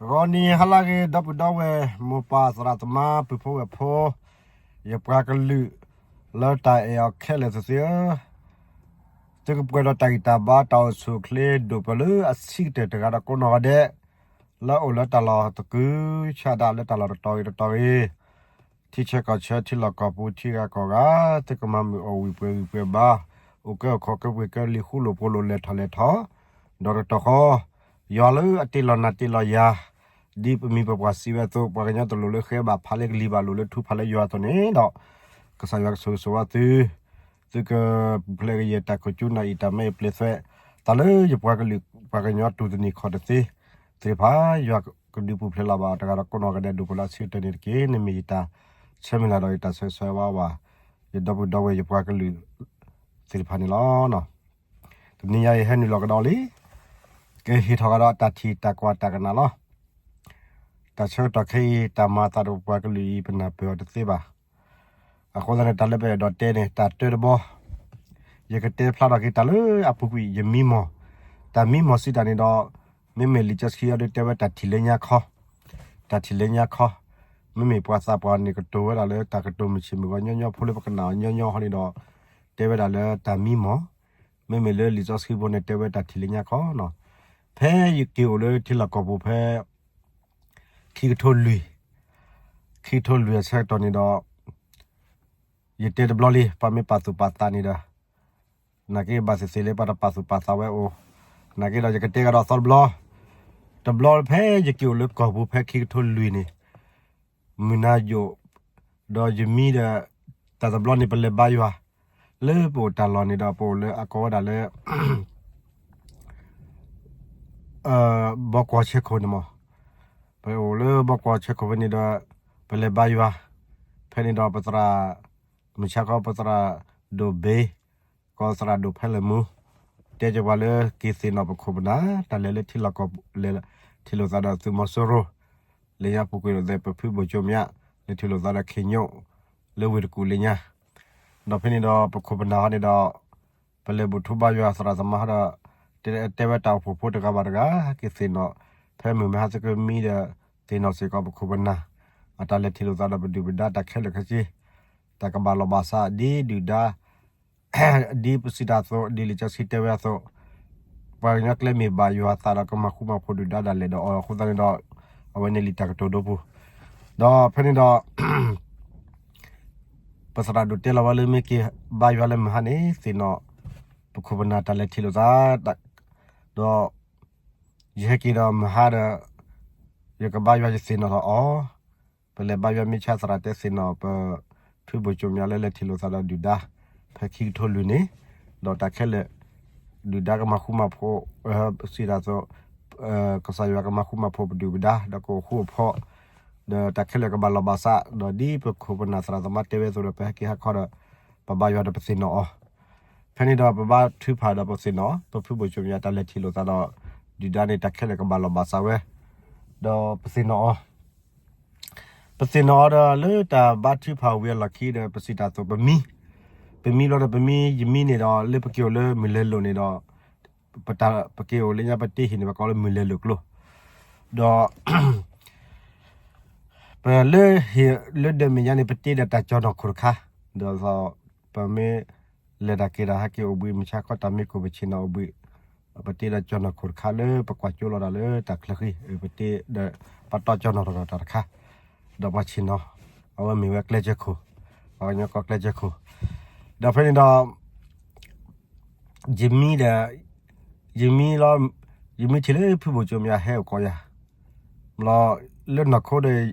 ဂီၤနံၤဟါလၢအဂ့ၤ ဒီပုၢ်ဒီဝဲၢ် မိၢ်ပၢ်သရၣ်သမါ ပုၢ်ဖိဝဲၢ်ဖိ, ယပှၤကလုာ် လၢတၢ်အဲၣ်အီၤခဲလၢာ်သ့ၣ်ဧၢ, သုကပှဲၤဒီးတၢ်ဂံၢ်တၢ်ဘါ တၢ်အိၣ်ဆူၣ်အိၣ်ချ့ ဒိၣ်ပၢၢ်လၢအဆံးကတၢၢ်တဂၤဒီးကိးနီၢ်ဂၤဒဲး, လၢအအိၣ်လၢတၢ်လီၢ်သကုၤဆးဒး လၢတၢ်လီၢ်တတီၤဂ့ၤတတီၤဂ့ၤ, ထံဆၢကီၢ်ဆၢ ထံလီၢ်ကီၢ်ပူၤ ထံဂၤကီၢ်ဂၤ, သုကမၤမုာ်အီၣ်ဝံၣ်ပှဲၤဂံၢ်ပှဲၤဘါ, အိၣ်ကဲအိၣ်ခီၣ်ကဲပှ့ၤကဲလံာ်ဃူလိာ်ဖိးလိာ် လဲၤထီၣ်လဲၤထီၣ်, ဒီးတတီၤဃီ ယွၤလၢအတ့လီၤနၤတ့လီၤယၤ, ဒ်ပမိၢ်ပပၢ်စံးဝဲအသိး, ပှၤကညီတလိၣ်လၢဃဲဘၣ်ဖးလၢကလံၤဘၣ် လိၣ်လၢထူဖးလၢယွၤအသိးန့ၣ်ဒီး, ကစၢ်ယွၤကဆိၣ်ဂ့ၤဆိၣ်ဝါသု, သုကပူၤဖျဲးကယဲၢ် တၢ်ခိၣ်ကၠူနၢ်အံၣ် တၢ်မဲအံၤပျ့သွဲး, တၢ်လၢယပှၤကလုာ်ပှၤကညီတူၢ်တနံၤခီၣ်တသ့သ့ၣ်တဖၣ်, ယွၤကဒုးပူၤဖျဲးလီၤဘၣ်တဂၤဒီးကိးနီၢ်ဂၤဒဲး ဒိၣ်ပၢၢ်လၢအဆံးကတၢၢ်န့ၣ်တက့ၢ်. န့ၣ်မ့ၢ်ယတၢ်ဆၢမုၢ်လၢ်ဒီးယတၢ်ဆၢဂ့ၤဆၢဝါဘၣ် ယဒီပုၢ်ဒီဝဲၢ်ယပှၤကလုာ်သ့ၣ်တဖၣ်န့ၣ်လီၤ. တနံၤညါအံၤဟဲနုာ်လီၤကဒီးလံ, ကဟ့ၣ်ထီၣ်ကဒီးတၢ်ထံၣ်တၢ်ကွၢ်တၢ်ကနၣ်လီၤ. တၢ်ဆၢကတီၢ်ခဲအံၤ တၢ်မၤအသးဒီးပပှၤကလုာ်အံၤ ပနၢ်ပၢၢ်အီၤတသ့ဘၣ်. အဃိသတးန့ၣ် တၢ်လၢပအဲၣ်ဒိးတဲန့ၣ် တၢ်တၢတဘီ, ယကတဲဖျါထီၣ်က့ၤတၢ်လၢအပူၤကွံာ် ယမံမီၢ်, တၢ်မံမီၢ်စံးတၢ်န့ၣ်ဒီး, မ့မ့ၢ်လံာ်စီဆှံအံၤဒီး တဲဝဲတၢ်ထံၣ်လၢညါခီ, တၢ်ထံၣ်လၢညါခီ, မ့မ့ၢ်ပှၤသးပှၢ်န့ၣ်ကတိၤဝဲဒၣ်လၢတၢ်ကတိၤမုၢ်ဆ့ၣ်မုၢ်ဂီၤညီညီဖိလၢပကနၣ်အီၤညီညီဟီန့ၣ်ဒီး, တဲဝဲဒၣ်လၢတၢ်မံမီၢ်, မ့မ့ၢ်လၢလံာ်စီဆှံဖိန့ၣ် တဲဝဲတၢ်ထံၣ်လၢညါခီနီၤ. ဖဲယက့ၤအိၣ်လၢထံလီၢ်ကီၢ်ပူၤဖဲ ခံကထိလွံၢ်, ခံကထိလွံၢ်အဆၢကတီၢ်န့ၣ်ဒီး, ယတဲတဘျီလံ ပှၤမ့ၢ်ပာ်သူၣ်ပာ်သးန့ၣ်ဒီး, နာ်က့ဘၣ်သ့ၣ်သ့ၣ်လၢပှၤတပာ်သူၣ်ပာ်သးဝဲအိၣ်, နာ်က့ဒီးယကတဲကဒီးသီတဘျီ, တဘျီဖဲယက့ၤအိၣ်လၢကီၢ်ပူၤဖဲခံကထိလွံၢ်န့ၣ်, မုၢ်နၤယိာ်, ဒီးယမံဒီး, တၢ်တဘျီန့ၣ်ပလဲၤဘါယွၤ, လၢပအိၣ်တၢ်လီၢ်န့ၣ်ဒီး ပအိၣ်လၢအကိးဝဲဒၣ်လၢ ဘီကွီၤဆဲခိၣ်န့ၣ်မး, ပအိၣ်လၢဘီကွီၤဆဲခိၣ်ဖဲန့ၣ်ဒီး, ပလဲၤဘါယွၤ, ဖဲန့ၣ်ဒီးပသရၣ်, မုၢ်ဆါခီပသရၣ်ဒိၣ်ဘ့, ကီးသရၣ်ဒိၣ်ဖဲလဲၣ်မူ, တဲက့ၤပှၤလၢက့ၤသ့ၣ်နီၣ်ပခိၣ်ပနၢ် တၢ်လဲၤလၢထံလီၢ်ကီၢ်, လဲၤထံၣ်လိာ်သးဒီးသုးမီၤစိရိၤ, လၢညါပူၤကွံာ်လိာ်သး ပဖုဘိၣ်ကၠိမၠး, လဲၤထံၣ်လိာ်သးဒီးခ့ၣ်ညိၣ်, လၢဝ့ၢ်တကူၣ်လၢညါ, ဒီးဖဲန့ၣ်ဒီးပခိၣ်ပနၢ်ဟီန့ၣ်ဒီး, ပလဲၤဘူၣ်ထီၣ်ဘါယွၤသရၣ်သမါဟီဒီး, တဲဝဲတၢ်အိၣ်ဖှိၣ်ဖိတဂၤဘၣ်တဂၤ, က့ၤသ့ၣ်နီၣ်, ဖဲမုၢ်မဟါသကမံဒီး, သ့ၣ်နီၣ်စ့ၢ်ကီးပခိၣ်ပနၢ်, အတၢ်လဲၤထံၣ်လိာ်သးဒီးပဒုၣ်ပဒါတၢ်ခဲလၢာ်ခဲဆ့, တၢ်ကဘၣ်လီၢ်ဘၣ်စးဒ်ဒုၣ်ဒါ ဒ်ပစံးတၢ်အသိး ဒ်လံာ်စီဆှံတဲဝဲအသိး, ပှၤကညီကျဲမ့ၢ်ဘၣ်ယွၤသးဒီးကမၤဃူမၤဖိးဒုၣ်ဒါဒၣ်လဲာ်ဒီးအီၤအဃိသတးန့ၣ်ဒီး, အဝဲန့ၣ်လံာ်တၢ်ကတိၤဒိပူၤ, ဒီးဖဲန့ၣ်ဒီး ပသရၣ်ဒိၣ်တဲလီၤဝဲလၢမ့ၢ်က့ၤဘါယွၤလၢမုၢ်ဟါန့ၣ် သ့ၣ်နီၣ်, ပခိၣ်ပနၢ်တၢ်လဲၤထံၣ်လိာ်သး, ဒီး ယဟဲက့ၤဒီးမုၢ်ဟါဒီး, ယကဘါယွၤယသ့ၣ်နီၣ်ထီၣ်အီၤ, ပလဲၤဘါယွၤမ့ၢ်ဆါသရၣ်တဲသ့ၣ်နီၣ် ပဖုဘိၣ်ကၠိမၠးလၢလဲၤထံၣ်လိာ်သးဒီးဒုၣ်ဒါ, ဖဲခံကထိလွံၢ်န့ၣ်, ဒီးတၢ်ခဲလၢာ်, ဒုၣ်ဒါကမၤဃူမၤဖိး, စံးတၢ်အသိး, ကစၢ်ယွၤကမၤဃူမၤဖိးပဒုၣ်ပဒါ ဒီးကအိၣ်ဃူအိၣ်ဖိး, ဒီးတၢ်ခဲလၢာ်ကဘၣ်လီၢ်ဘၣ်စး ဒီးဒ်ပခိၣ်ပနၢ်သရၣ်သမါတဲဝဲအသိးဒီး ပဟဲက့ၤဟါခီဒီး, ပဘါယွၤဒီးပသ့ၣ်နီၣ်အီၤ, ဖဲန့ၣ်ဒီးပဘါထုကဖၣ်ဒီးပသ့ၣ်နီၣ်, ပဖုဘိၣ်ကၠိမၠးတၢ်လဲၤထံၣ်လိာ်သးဒီး, ဒုၣ်ဒါန့ၣ်တၢ်ခဲလၢာ်ကဘၣ်လီၢ်ဘၣ်စးဝဲ, ဒီးပသ့ၣ်နီၣ်အီၤ ပသ့ၣ်နီၣ်အီၤဒီးလၢတၢ်ဘါထုကဖၣ်ဝံၤအလီၢ်ခံဒီး ပစံးတၢ်အသိးပမံ, ပမံဘျီဒီးပမံ ယမံန့ၣ်ဒီး လၢပက့ၤအိၣ်လၢမုၢ်လဲၤလိာ်န့ၣ်ဒီး, ပက့ၤအိၣ်လၢညါပတ့ဟံၣ်န့ၣ် ပကိးလၢမုၢ်လဲၤလိာ်ကျိ, ဒီး ပလၢဟံၣ်လၢဒၢးမဲာ်ညါန့ၣ် ပတ့ဒီးတၢ်ကၠီၤနီၢ်ခိၣ်တခါ, ဒီးပမ့ၢ်လဲၤတၢ်က့ၤတၢ်ဟဲက့ၤအိၣ်ဘှံး မုၢ်ဆါခီတၢ်မ့ၢ်ကိၢ်ပဆ့ၣ်နီၤအိၣ်ဘှံး, ပတ့ဒီးကၠီၤနီၢ်ခိၣ်တခါလၢပကွၢ်ကၠိလီၤဒၣ်လၢတၢ်ချၢဃံ, ပတ့ဒီးပတီၢ်ကၠီၤနီၢ်တဂၤတၢ်တခါ, ဒီးပှၤဆ့ၣ်နီၤ, အဝဲမ့ၢ်ဝဲကျဲကၢၤခိၣ်, ပှၤကညီကိးကျဲကၢၤခိၣ်, ဒီးဖဲန့ၣ်ဒီး ယမံဒီး, ယမံလီၤ, ယမံထံၣ်လၢဖုဘိၣ်ကၠိမၠးဟဲအိၣ်ကိးယၤ, ဘျီ, လၢနီၢ်ခိဒီး,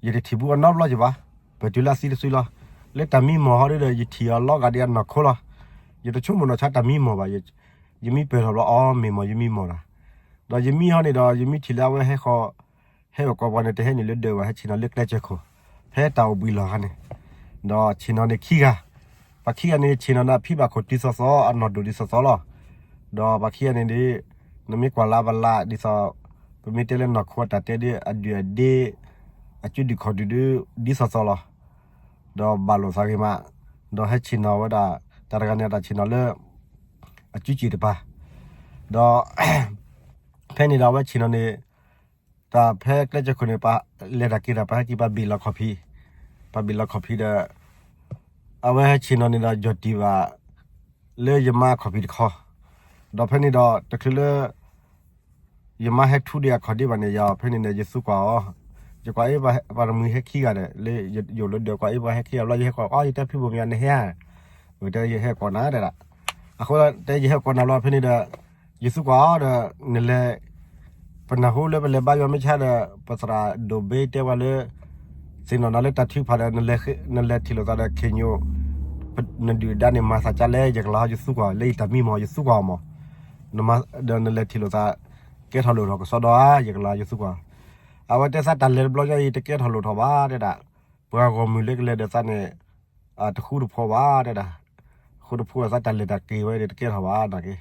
ယတထံၣ်ဘူးအနီတဘျီကဘၣ်, ပတုၤလၢအသံတစုလီၤ, လၢတၢ်မံမီၢ်ဟီဒီး ယထံၣ်အီၤလီၤဂာ်ဒ်အနီၢ်ခိလီၤ, ယတဆိကမိၣ်နီၢ်ဆါတၢ်မံမီၢ်ဘၣ်, ယမံပၢၢ်ထီၣ်ဘျီအီၤမ့ၢ်မီၢ်ယမံမီၢ်တၢ်, ဒီးယမံဟီန့ၣ်ဒီး ယမံထံၣ်လၢအဝဲဟဲဃီၤ ဟဲအိၣ်ကိးပှၤန့ၣ် တဟဲနုာ်လၢဒၢးဘၣ် ဟဲဆ့ၣ်နီၤလၢကျဲကၢၤခိၣ်, ဖဲတၢ်အိၣ်ဘှံးလီၢ်ဂၤန့ၣ်, ဒီးဆ့ၣ်နီၤန့ၣ်ခံဂၤ, ပှၤခံဂၤန့ၣ် ဆ့ၣ်နီၤန့ၣ်အဖံဘၣ်ခိၣ်တုၤသီသီ အနီၢ်ဒိၣ်ဒ်သိးသိးလီၤ, ဒီးပှၤခံဂၤန့ၣ်ဒီး, နမ့ၢ်ကွၢ်လၢပလၢ်ဒ်သိး, ပမ့ၢ်တဲလၢနီၢ်ခိအတၢ်တဲဒီး အဒုၣ်အဒ့, အစုဒုၣ်ခီၣ်ဒုၣ်ဒုး, ဒ်သိးသိးလီၤ, ဒီးဘၣ်လိာ်သးဂ့ၤမး, ဒီးဟဲဆ့ၣ်နီၤဝဲဒၣ်, တၢ်တဂၤန့ၣ်အတၢ်ဆ့ၣ်နီၤလၢ အစုစ့ၣ်တပၤ, ဒီး ဖဲန့ၣ်ဒီးအဝဲဆ့ၣ်နီၤန့ၣ် တၢ်ဖဲကျဲကၠီခိၣ်န့ၣ် ပလဲၤတၢ်က့ၤတၢ် ပဟဲက့ၤပဘ့ၣ်လီၤခီၣ်ဖံး, ပဘ့ၣ်လီၤခီၣ်ဖံးဒီး အဝဲဟဲဆ့ၣ်နီၤန့ၣ်ဒီး ယီၢ်တံၢ်ဘၣ် လၢယမါအခီၣ်ဖံးတခီ, ဒီးဖဲန့ၣ်ဒီး တချုးလၢ ယမါဟဲထူဒံးအခီၣ်ဒံးဘၣ်န့ၣ် ယၤဖဲန့ၣ်န့ၣ် ယသူကွၢ်အီၤ, ယကွၢ်အ့ၣ် ပှၤတမှံၤဟဲခံဂၤဒီး လၢယအိၣ်လၢဒၢး ကွၢ်အ့ၣ် ပှၤဟဲခံဂၤဘျီ ယဟဲကွၢ်အီၤ ယတဲဖုဘိၣ်မၠး နဟဲဧါ, ဝဲတဲယဟဲကိးနၤတဲဒၣ်, အဃိတဲယဟဲကိးနၤဘျီဖဲန့ၣ်ဒီး ယသူကွၢ်အီၤဒီး နလဲၤ ပနၢ်ဟူလၢပလဲၤဘါယွၤမ့ၢ်ဆါဒီး ပသရၣ်ဒိၣ်ဘ့တဲပှၤလၢ သ့ၣ်နီၣ်နၤလၢတၢ်ထုကဖၣ်ဒီး နလဲၤထံၣ်လိာ်သးဒီးခ့ၣ်ညိၣ် နဒုၣ်ဒါန့ၣ် မၤသးကါလဲၣ် ယကလၤဟီ ယသူကွၢ် လၢယတၢ်မံမီၢ် ယသူကွၢ်အီၤမီၢ်, ဒီးနလဲၤထံၣ်လိာ်သး ကဲထီၣ်လိၣ်ထီၣ်ကစီဒီဧါ ယကလၤဟီ ယသူကွၢ်, အဝဲတဲသးတၢ်လဲၤတဘျီညါအံၤ တကဲထီၣ်လိၣ်ထီၣ်ဘၣ်တဲဒၣ်, ပှၤဂီၢ်မုၢ်လၢကလဲၤဒီးသးန့ၣ် တဃူတဖိးဘၣ်တဲဒၣ်, ဃူတဖိးသးတၢ်လဲၤတၢ်က့ၤဝဲဒီး တကဲထီၣ်ဘၣ်နာ်က့,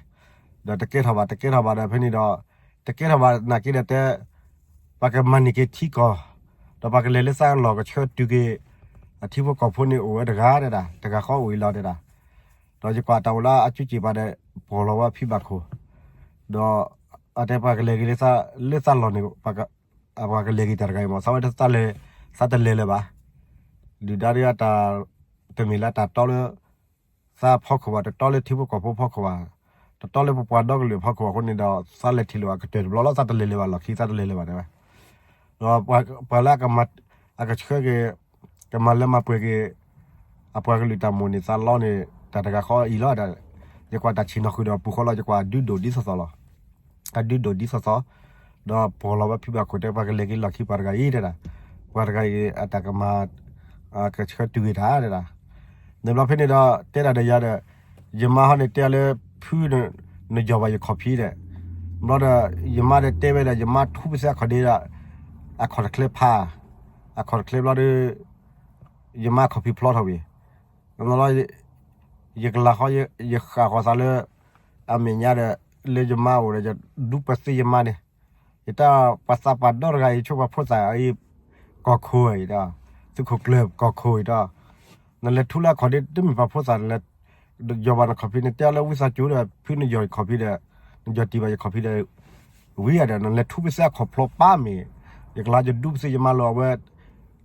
ဒီးတကဲထီၣ်ဘၣ် တကဲထီၣ်ဘၣ်ဒီးဖဲန့ၣ်ဒီး တကဲထီၣ်ဘၣ်နာ်က့ဒီးတဲ ပှၤကမၤန့ၢ်က့ၤထံကီၢ်, ဒီးပှၤကလဲၤလၢသးလီၢ်ကဆှၢတုၤက့ၤ အထံဖိကီၢ်ဖိန့ၣ်အိၣ်ဝဲတဂၤတဲဒၣ်, တဂၤဃီအိၣ်အံၤလီၤတဲဒၣ်, ဒီးယကွၢ်တၢ်အိၣ်လၢအစုက့ၤပၤဒီး ပှီၢ်လီၤဝဲဖံဘၣ်ခိၣ်, ဒီးအတဲပှၤကလဲၤက့ၤလၢသးလီၢ်န့ၣ် ပှၤကလဲၤက့ၤတၢ်တဂၤအံၤမီၢ် သးဝဲ သးတလဲၤလၢၤဘၣ်, ဒုၣ်ဒါဒ်အတၢ် တမ့ၢ်လၢတၢ်တီလၢ သးဖီခိၣ်ဘၣ်, တတီလၢထံဖိကီၢ်ဖိဖီခိၣ်ဘၣ်, တတီလၢပပှၤဒီကလုာ်အဖီခိၣ်အဃိန့ၣ်ဒီး သးလဲၤထံၣ်လိာ်အကတၢၢ်တဘျီလီၤ သးတလဲၤလၢၤဘၣ်လီၢ်ခံ သးတလဲၤလၢၤဘၣ်တဲဝဲ, ဒီးပှၤလၢ အကဆှၢက့ၤ ကမၤလၢမၤပှဲၤက့ၤ အပှၤကလုာ်တၢ်မိၣ်န့ၢ်သးလီန့ၣ် တၢ်တဂၤဃီအံၤလီၤဒီး ယကွၢ်တၢ်ဆ့ၣ်နီၤဃုာ်ဒီးပူၤဃီလီၤ ယကွၢ်အဒုဒိၣ်ဒ်သိးသိးလီၤ, အဒုဒိၣ်ဒ်သိးသိး, ဒီးပှီၢ်လီၤဝဲဖံဘၣ်ခိၣ်တဲ ပှၤကလဲၤက့ၤလီၢ်ခံပှၤတဂၤအံၤတဲဒၣ်, ပှၤတဂၤအံၤအတၢ်ကမၤ ကဆှၢတုၤက့ၤတၢ်တဲဒၣ်, န့ၣ်ဘျီဖဲန့ၣ်ဒီး တဲဒၣ်ဒီးယၤဒီး ယမါဟီန့ၣ်တဲလၢ ဖု နယီၢ်ဘၣ်ယခီၣ်ဖံးဒီး, ဘျီဒီး ယမါဒီးတဲဝဲဒီး ယမါထူပသဲအခီၣ်ဒ့ဒီး အခီၣ်တချ့ဖး, အခီၣ်တချ့ဘျီဒီး ယမါခီၣ်ဖံးဖျီထီၣ်ဝံၤ, လီၤ ယကလၤဃီ ယဃၣ်ဃီၤသးလၢ အမဲာ်ညါဒီး လၢယမါအိၣ်ဒီး ယဒူပသ့ယမါန့ၣ်, ယတဲပှၤသးပှၢ်ဒီတဂၤအံၤ ဆိပှၤဖိသၣ်အံၤ ကီၢ်ခိၣ်အံၤဒီး သုးခိၣ်ကျၢၢ်ကီၢ်ခိၣ်အံၤဒီး နလဲၤထူလၢအခီၣ်ဒ့ တမ့ၢ်ပှၤဖိသၣ် နလဲၤယီၢ်ဘၣ်နခီၣ်ဖံး နတဲလၢဝံသးစူၤဒီး ဖုနယီၢ်ခီၣ်ဖံးဒီး နယီၢ်တံၢ်ဘၣ်ယခီၣ်ဖံးဒီး ဝံၤဒီး နလဲၤထူပသဲအခီၣ်ဖျိပၢ်မ့ၢ်, ယကလၤယဒူပသ့ယမါလီၤအဝဲ,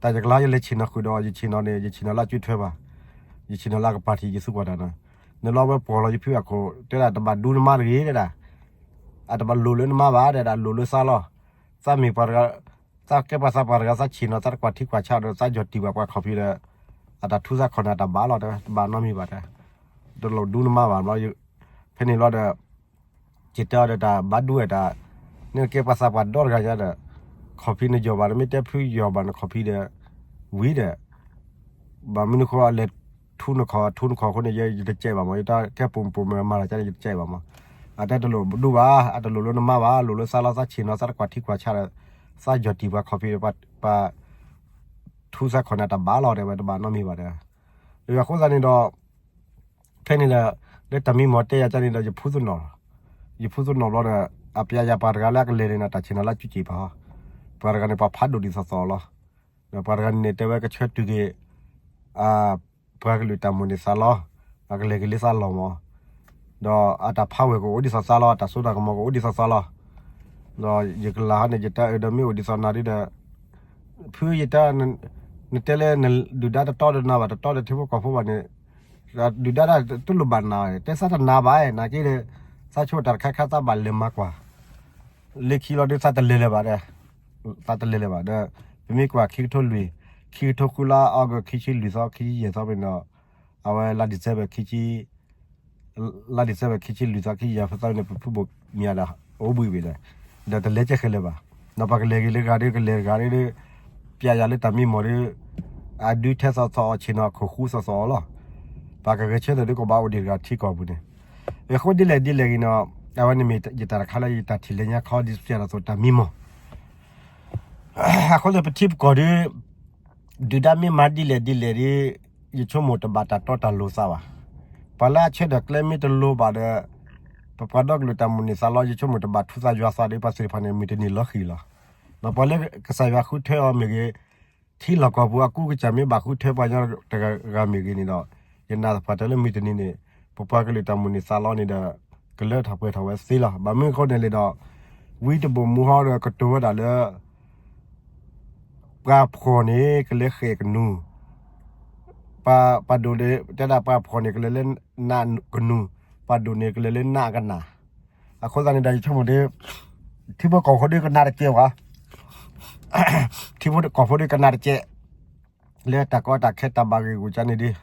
တၢ်ယကလၤယလဲၤဆ့ၣ်နီၤဃုာ်ဒီး ယဆ့ၣ်နီၤန့ၣ် ယဆ့ၣ်နီၤလၢအစုထွဲဘၣ်, ယဆ့ၣ်နီၤလၢအကပၤထံး ယသူကွၢ်တၢ်နီၤ, နလီၤဝဲပှီၢ်လီၤယဖံဘၣ်ခိၣ် တဲဒၣ်တဘၣ်ဒူနမါတဂ့ၤတဲဒၣ်, အတဘၣ်လိၣ်လၢနမါဘၣ်တဲဒၣ် လိၣ်လၢသးလီၤ, သးမ့ၢ်ပှၤတဂၤ, သးကဲပှၤသးပှၢ်တဂၤ သးဆ့ၣ်နီၤ သးတကွၢ်ထံကွၢ်ဆးဒီး သးယီၢ်တံၢ်ဘၣ်ပှၤခီၣ်ဖံးဒီး အတၢ်ထူသးခီၣ်န့ၣ် အတၢ်ဘၣ်လီၤတဲဝဲ တဘၣ်နီတမံၤဘၣ်တဲ, တလိၣ်ဒူနမါဘၣ်ဘျီ, ဖဲန့ၣ်လီၤဒီး ယတဲအီၤဒီးတၢ်ဘၣ်ဒူဝဲတၢ်, နကဲပှၤသးပှၢ်ဒီတဂၤညါဒီး ခီၣ်ဖံးနယီၢ်ဘၣ် နမ့ၢ်တဲဖုယီၢ်ဘၣ်နခီၣ်ဖံးဒီး ဝံၤဒီး ဘၣ်မနုၤဃိအလဲၤထူနခီၣ် ထူနခီၣ်အဃိန့ၣ် ယတကဲဘၣ်မး ယတၢ်ကဲပိာ်မုၣ်ပိာ်မၢၤမၤတၢ်ကန့ၣ် ယတကဲဘၣ်မး, အတဲတလိၣ်ဒူဘၣ် အတလိၣ်လၢနမါဘၣ် လိၣ်လၢသးလီၤ သးဆ့ၣ်နီၤ သးတကွၢ်ထံကွၢ်ဆးဒီး သးယီၢ်တံၢ်ပှၤခီၣ်ဖံးဒီး ပှၤ ထူသးခီၣ်န့ၣ် တၢ်ဘၣ်လီၤတဲဝဲ တဘၣ်နီတမံၤဘၣ်တဲ, အဃိသတးန့ၣ်ဒီး ဖဲန့ၣ်ဒီး လၢတၢ်မံမီၢ်တဲယၤကန့ၣ်ဒီး ယဖုသနီၣ်လီၤ, ယဖုသနီၣ်ဘျီဒီး အပျဲယၤပှၤတဂၤလၢအကလဲၤန့ၣ် တၢ်ဆ့ၣ်နီၤလၢအစုက့ၤပၤ, ပှၤတဂၤန့ၣ် ပှၤဖးဒိၣ်ဒ်သိးသိးလီၤ, ဒီးပှၤတဂၤန့ၣ်န့ၣ် တဲဝဲကဆှၢတုၤက့ၤ ပှၤကလုာ်တၢ်မိၣ်န့ၢ်သးလီ, အကလဲၤက့ၤလၢသးလီၢ်မး, ဒီးအတၢ်ဖးဝဲၢ်ကအိၣ်ဒ်သိးသးလီ, အတၢ်စိတၢ်ကမီၤကအိၣ်ဒ်သိးသးလီ, ဒီးယကလၤဟီန့ၣ် ယတဲအၢဒီးမ့ၢ်အိၣ်ဒ်သိးနၤဒ်ဒီး ဖုယတဲ နတဲလၢဒုၣ်ဒါတတီဒီးနၤဘၣ် တတီဒီးထံဖိကီၢ်ဖိဘၣ်န့ၣ်, ဒုၣ်ဒါတလိၣ်ဘၣ်နၤ, တဲသးတနၤဘၣ်, နာ်က့ဒီး သးဆိတၢ်တခါခါသးဘၣ်လဲၤမၤကွၢ် လၢခံလီၤဒီး သးတလဲၤလၢၤဘၣ်ဒီး, သးတလဲၤလၢၤဘၣ်ဒီး ပမ့ၢ်ကွၢ်ခံကထိလွံၢ်, ခံကထိဃုလါအီကူး ခံဆံလွံၢ်သီ ခံဆံယဲၢ်သီဖဲန့ၣ်ဒီး အဝဲလါ December ခံဆံ လါ December ခံဆံလွံၢ်သီ ခံဆံယဲၢ်သီန့ၣ် ပဖုဘိၣ်မၠးဒီး အိၣ်ဘှံးဘ့ၣ်ဒီး ဒီးတလဲၤကဲဃဲၤလၢၤဘၣ်, ဒီးပှၤကလဲၤက့ၤလၢဂၤဒီး ကလဲၤတဂၤဒီး ပျဲယၤလၢတၢ်မံမီၢ်ဒီး အဒုထဲသိးသိးအီၤ ဆ့ၣ်နီၤခိၣ်ဃူသိးသိးအီၤလီၤ, ပှၤကဂဲၤဆၢထၢၣ်ဒီးကဘၣ်အိၣ်ဒံးတဂၤထံကီၢ်ပူၤန့ၣ်, အဃိဒ်လဲၣ်ဒ်လဲၣ်ဂ့ၤနီၤ, အဝဲန့ၣ်မ့ၢ်ယတၢ်တခါလၢယတၢ်ထံၣ်လၢညါခီဒ်စံးဒ်သိးတၢ်မံမီၢ် အဃိသတးပထံပကီၢ်ဒီး ဒုၣ်ဒါမ့ၢ်မၤဒ်လဲၣ်ဒ်လဲၣ်ဒီး ယဆိကမိၣ်တဘၣ်တၢ်တီတၢ်လိၤသးဘၣ်. ပှၤလၢအဆၢထၢၣ်ကျဲမ့ၢ်တလိၤဘၣ်ဒီး ပပှၤဒီကလုာ်တၢ်မိၣ်န့ၢ်သးလီ ယဆိကမိၣ်တဘၣ်ထူသးယွၤသးဒီး ပှၤသ့ၣ်တဖၣ်န့ၣ် မုၢ်တနံၤလီၤဃံၤလီၤ. ဒီးပှၤလၢကစၢ်ယွၤဃုထၢအီၤမ့ၢ်ဂ့ၤ, ထံလီၢ်ကီၢ်ပူၤအကူကစၢ်မ့ၢ်ဘၣ်ဃုထၢပှၤညီတဂၤဂၤမ့ၢ်ဂ့ၤန့ၣ်ဒီး ယနာ်သပှၢ်တၢၢ်လၢမုၢ်တနံၤန့ၣ် ပပှၤကလုာ်တၢ်မိၣ်န့ၢ်သးလီန့ၣ်ဒီး ကလၢထီၣ်ပှဲၤထီၣ်ဝဲသ့လီၤ. ဘၣ်မနုၤအဃိန့ၣ်လဲၣ်ဒီး ဝံတဘိၣ်မူဟီဒီးကတိၤဝဲဒၣ်လၢ ပှၤဖှီၣ်န့ၣ် ကလဲၤဃဲးကနူၤ, ပှၤဒိၣ်န့ၣ် တဲဒၣ်ပှၤဖှီၣ်န့ၣ် ကလဲၤလၢနးကနူၤ, ပှၤဒိၣ်န့ၣ် ကလဲၤလၢနးကနၣ်. အဃိသတးန့ၣ်ဒီး ယဆိကမိၣ်ဒီး ထံဖိကီၢ်ဖိဒီးကနၣ်တကဲးဘၣ်, ထံဖိကီၢ်ဖိဒီးကနၣ်တကဲး လၢတၢ်ကီတၢ်ခဲတၢ်ဘၣ်ဂ့ၢ်ဂူာ်ကန့ၣ်ဒီး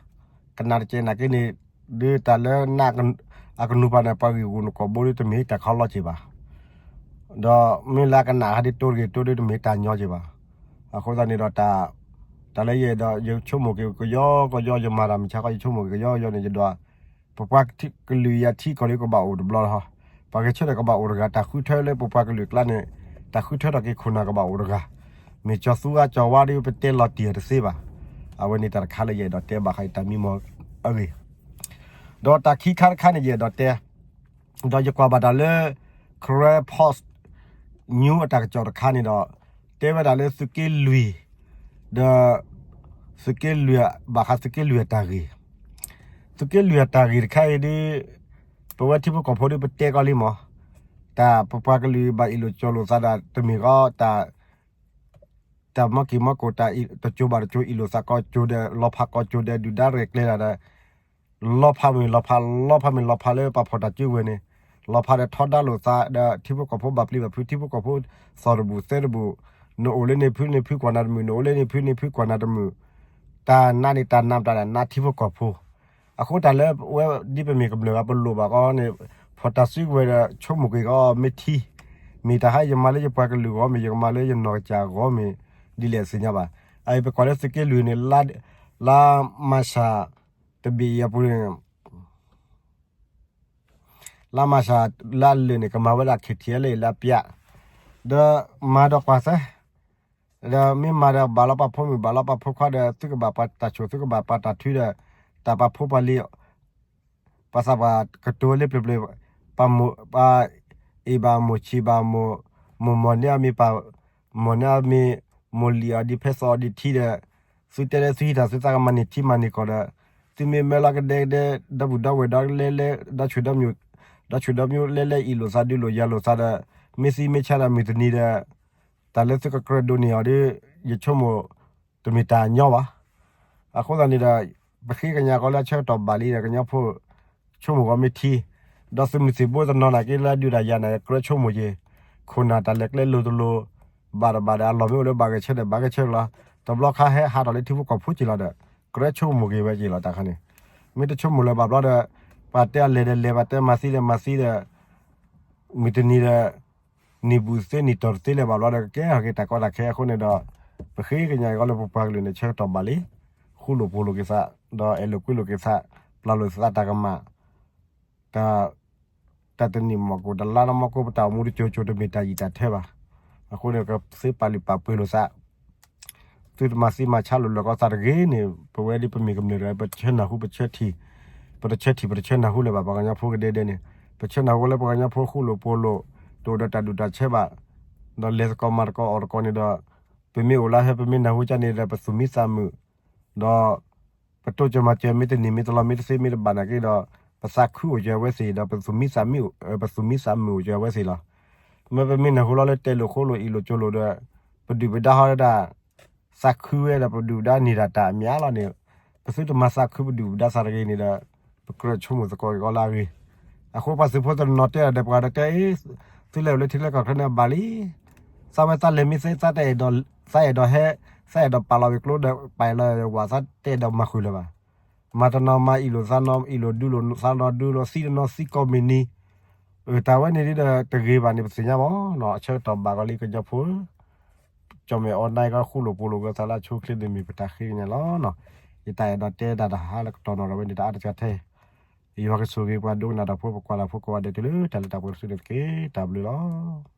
ကနၣ်တကဲးနာ်က့န့ၣ် ဒီးတၢ်လၢ အကနူၤပှၤန့ၣ် ပှၤဂ့ၢ်ဂူာ်နကိာ်ဘိဒီးတမ့ၢ်တၢ်ခီလီက့ၤဘၣ်, ဒီးမ့ၢ်လၢအကနၣ်ဟဲဒ်တိတဂ့ၤတိဒီးတမ့ၢ်တၢ်ညီက့ၤဘၣ်. အဃိသတးန့ၣ်ဒီး တၢ်လၢယအဲၣ်ဒိး ယဆိကမိၣ်က့ၤကယီကယီ ယမၤတၢ်မုၢ်ဆါခီ ယဆိကမိၣ်က့ၤကယီကယီန့ၣ် ယဒွး ပပှၤကလုာ်ယထံကီၢ်ဒီးကဘၣ်အိၣ်တဘျီလီၤ. ပှၤဂဲၤဆၢထၢၣ်ကဘၣ်အိၣ်တဂၤ တၢ်ဃုထၢလၢပပှၤကလုာ်ကျါန့ၣ် တၢ်ဃုထၢထီၣ်က့ၤခိၣ်နၢ်ကဘၣ်အိၣ်တဂၤ, မ့ၢ်ကၠီၤသူအါကၠီၤဝါဒီးပတဲလီၤတံၢ်အီၤတသ့ဘၣ်. အဝဲန့ၣ်တၢ်တခါလၢယအဲၣ်ဒိးတဲဘၣ်ဃးတၢ်မံမီၢ်အဂ့ၢ်, ဒီးတၢ်ခံခါတခါန့ၣ် ယအဲၣ်ဒိးတဲ ဒီးယကွၢ်ဘၣ်တၢ်လၢ Karen Post News အတၢ်ကစီၣ်တခါန့ၣ်ဒီး တဲဝဲဒၣ်လၢသုးက့လွံၢ် ဒီး သုးက့လွံၢ် ဘၣ်ဃးသုးက့လွံၢ်အတၢ်ဂ့ၢ်, သုးက့လွံၢ်အတၢ်ဂ့ၢ်တခါအံၤဒီး ပဝဲထံဖိကီၢ်ဖိဒီးပတဲကီလံမီၢ်, တၢ်ပပှၤကလုာ်ဘၣ်အ့ၣ်လိာ်ကၠီလိာ်သးဒၣ်တမ့ၢ်ဃီ တၢ် တၢ်မီက့ၤမီကိး တၢ်တကၠိၤဘၣ်တကၠိၤ အ့ၣ်လိာ်သးကီကၠိၤဒီး လီၤဖးကီကၠိၤဒီး ဒုၣ်ဒါရဲၣ်ကျဲၤတၢ်ဒီး လီၤဖးမ့ၢ်လီၤဖး လီၤဖးမ့ၢ်လီၤဖးလၢပှၤဖီၣ်တၢ်စုကဝဲၤန့ၣ်, လီၤဖးဒီးထီဒါလိာ်သးဒီး ထံဖိကီၢ်ဖိဘၣ်ပျံၤဘၣ်ဖုး ထံဖိကီၢ်ဖိသီၣ်တဘူၣ်သဲတဘူၣ်, နအိၣ်လၢန့ၣ်ဖုန့ၣ်ဖုကွၢ်နၤတမုာ် နအိၣ်လၢန့ၣ်ဖုန့ၣ်ဖုကွၢ်နၤတမုာ်, တၢ်နးန့ၣ်တၢ်နးမတၤလဲၣ် နးထံဖိကီၢ်ဖိ အဃိတၢ်လၢဝဲဒ်ပမ့ၢ်ကမျၢၢ်ဂၤပလိၣ်ဘၣ်ဃီန့ၣ်, ဖီၣ်တၢ်စုကဝဲၤဒီး ဆိကမိၣ်က့ၤကီမ့ၢ်ထံ, မ့ၢ်တၢ်ဟါယမၤလၢယပှၤကလုာ်ဂီၢ်မ့ၢ် ယကမၤလၢယနီၢ်ကစၢ်ဂီၢ်မ့ၢ် ဒ်လဲၣ်သ့ၣ်ညါဘၣ်. အအံၤပကွၢ်လၢသုးက့လွံၢ်န့ၣ် လါမၤၡး တဘ့ၣ်အံၤအပူၤန့ၣ် လါမၤၡး လၢအလၢာ်န့ၣ် ကမၤဝဲဒၣ် ခံထံၣ်လၢအံၤလၢအပျး, ဒီးမၤဒီးကွၢ်သၢ ဒီးမ့ၢ်မၤဒီးဘၣ်လီၤပှၤဖိမုၣ်ဘၣ်လီၤပှၤဖိခွါဒီး သုကဘၣ်ပှၤတၢ်ဆိၣ် သုကဘၣ်ပှၤတၢ်ထုဒီး တၢ်ပာ်ဖိပာ်လံၤ ပှၤသးပှၢ်ကတိၤလၢပျၢၤပျၢၤ, ပှၤ အ့ၣ်ဘၣ်မိၢ်ဆံးဘၣ်မိၢ်, မိၢ်မီၢ်န့ၢ်အမ့ၢ်ပၢ်, မီၢ်န့ၢ်အမ့ၢ်, မိၢ်လံၣ်အီၤဒ်ဖဲသိးအီၤဒ်ထံဒီး, သုတဲလၢသုဟံးတၢ်သုသးကမၤန့ၢ်ထံမၤန့ၢ်ကီၢ်ဒီး, သုမ့ၢ်မၢလီၤကဒဲကဒဲ, ဒီပုၢ်ဒီဝဲၢ်ဒီးလဲလဲ, ဒီဆူၣ်ဒီမုၢ်, ဒီဆူၣ်ဒီမုၢ်လဲလဲအ့ၣ်လိာ်သးဒုးလိာ်ယၤလိာ်သးဒီး, မ့ၢ်သံမ့ၢ်ဆါဒီးမုၢ်တနံၤဒီး, တၢ်လၢသုကကြၢးဒိးန့ၢ်အီၤဒီး, ယဆိကမိၣ် တမ့ၢ်တၢ်ညီဘၣ်. အဃိသတးန့ၣ်ဒီး, ပဃ့ကညးကီးလၢအဆၢကတီၢ်ဘၣ်လံဒီး ကညီဖိ ဆိကမိၣ်ကီးမ့ၢ်ထံ, ဒီးသုးမုၢ်သံၣ်ဘိတနီၤနာ်က့လၢအဒုးတၢ်ယၤန့ၣ် ကြၢးဆိကမိၣ်က့ၤ, ခိၣ်နၢ်တၢ်လဲၤကျဲလိၤတလိၤ, ဘၣ်တဘၣ်ဒီးအလီၢ်မ့ၢ်အိၣ်လၢဘၣ်ဂဲၤဆၢထၢၣ်ဘၣ်ဂဲၤဆၢထၢၣ်လီၤ. တဘျီခါဟဲဟးထီၣ်လၢထံဖိကီၢ်ဖိက့ၤလီၤဒီး, ကြၢးဆိကမိၣ်က့ၤဝဲက့ၤလီၤတၢ်ခါန့ၣ်, မ့ၢ်တဆိကမိၣ်လၢၤဘၣ်ဘျီဒီး, ပှၤတဲအလဲၤဒီးလဲၤ ပှၤတဲမၤသံဒီးမၤသံဒီး မုၢ်တနံၤဒီး, နံၣ်ဘူၣ်သ့နံၣ်တီၢ်တသ့လၢၤဘၣ်ဘျီဒီး ကကဲထီၣ်က့ၤတၢ်ကီတၢ်ခဲအဃိန့ၣ်ဒီး, ပဃ့ကညးအံၤကီးလၢပပှၤကလုာ်န့ၣ် ဆၢကတီၢ်ဘၣ်လံ, ဃူလိာ်ဖိးလိာ်က့ၤသး, ဒီးအဲၣ်လိာ်ကွံလိာ်က့ၤသး, ပျၢ်လိာ်သးတၢ်ကမၣ်, တၢ် တၢ်တနံၣ်မီၢ်ကိၣ် တလါနီၢ်မီၢ်ကိၣ် ပတၢ်အိၣ်မူတစိၤစိၤတမ့ၢ်တၢ်ယံာ်တၢ်ထၢဘၣ်. အဃိန့ၣ် ကသ့ပာ်လုၢ်ပာ်ပှ့ၤလိာ်သး သုတမၤသံမၤဆါလိာ်လၢာ်ကီးသးတဂ့ၤန့ၣ် ပဝဲဒ်ပမ့ၢ်ကမျၢၢ်တဂၤ ပဆၢနၢ်ဟူပဆၢထံၣ်, ပတဆၢထံၣ်ပတဆၢနၢ်ဟူလၢၤဘၣ် ပှၤကညီဖိကဒဲဒဲန့ၣ်, ပဆၢနၢ်ဟူလၢပှၤကညီဖိဃူလိာ်ဖိးလိာ်, တအိၣ်ဒီးတၢ်ဒူၣ်တၢ်ဆၢဘၣ်, ဒီးလဲၤသကိးမၤသကိးအီၣ်သကိးန့ၣ်ဒီး, ပမ့ၢ်အိၣ်လၢဟဲ ပမ့ၢ်နၢ်ဟူကန့ၣ်ဒီး ပသူၣ်မံသးမုာ်, ဒီး ပတိစၢၤမၤစၢၤမ့ၢ်တန့ၢ်မ့ၢ်တလီၤမ့ၢ်တသ့မ့ၢ်တဘၣ်နာ်က့ဒီး, ပသးခုအိၣ်စၢၤဝဲသ့ၣ်ဒီး ပသူၣ်မံသးမုာ်, ပသူၣ်မံသးမုာ်အိၣ်စၢၤဝဲသ့ၣ်လီၤ. မ့ၢ်ပမ့ၢ်နၢ်ဟူလီၤလၢတဲလိာ်ဃိလိာ်အ့ၣ်လိာ်ကၠိလိာ်ဒီး, ပဒုၣ်ပဒါဟီဒၣ် သးခုဝဲဒီးပဒုၣ်ပဒါန့ၢ်တၢ်တၢ်အမံၤလီၤန့ၣ်, ပသုတမၤသးခုပဒုၣ်ပဒါသးတဂ့ၤန့ၣ်ဒီး, ပကြၢးဆိကမိၣ်သကိးက့ၤကီးလၢအဂ့ၤ. အဃိပှၤသုးဖိတနီၤတဲဒီးပှၤဒီးတဲအံၤ, သုလဲၤအိၣ်လၢထံလၢကီၢ်ချၢန့ၣ်ဘၣ်လံ. သးဝဲသးလဲၤမ့ၢ်သ့ သးတအဲၣ်ဒိး, သးအဲၣ်ဒိးဟဲ, သးအဲၣ်ဒိးပာ်လီၤဝံၤကျိဒီး ပာ်လီၤဝဲသးတအဲၣ်ဒိးမၤဃုာ်လၢၤဘၣ်. မၤတနီၤမၤအ့ၣ်လိာ်သးနီၤအ့ၣ်လိာ်ဒုးလိာ်သးနီၤဒုးလိာ်သံတနီၤသံကိးမုၢ်နံၤ, တၢ်ဝဲန့ၣ်ဒ်ဒီးတဂ့ၤဘၣ်န့ၣ် ပသ့ၣ်ညါမီၢ်နီၤ အဆၢကတီၢ်ဘၣ်ကီးလံကညီဖိ ကၠီၣ်မဲာ်အီၣ်နၢ်ကီးဃူလိာ်ဖိးလိာ်က့ၤသးလၢအဆိအချ့န့ၣ်မ့ၢ်ပတၢ်ဃ့ကညးလီၤနီၤ. ယတၢ်အဲၣ်ဒိးတဲဒၣ်တဟါလၢကတီၢ်နီၣ်ဒီးဝဲန့ၣ်တအါတစှၤထဲ, ယွၤကဆိၣ်ဂ့ၤပှၤဒိကနၣ်တၢ်ဖိ ပကွၢ်တၢ်ဖိကိးဂၤဒဲးတုၤလၢတၢ်လၢတၢ်ပှဲၤတစုန့ၣ်တက့ၢ်. တၢ်ဘျုးလီၤ.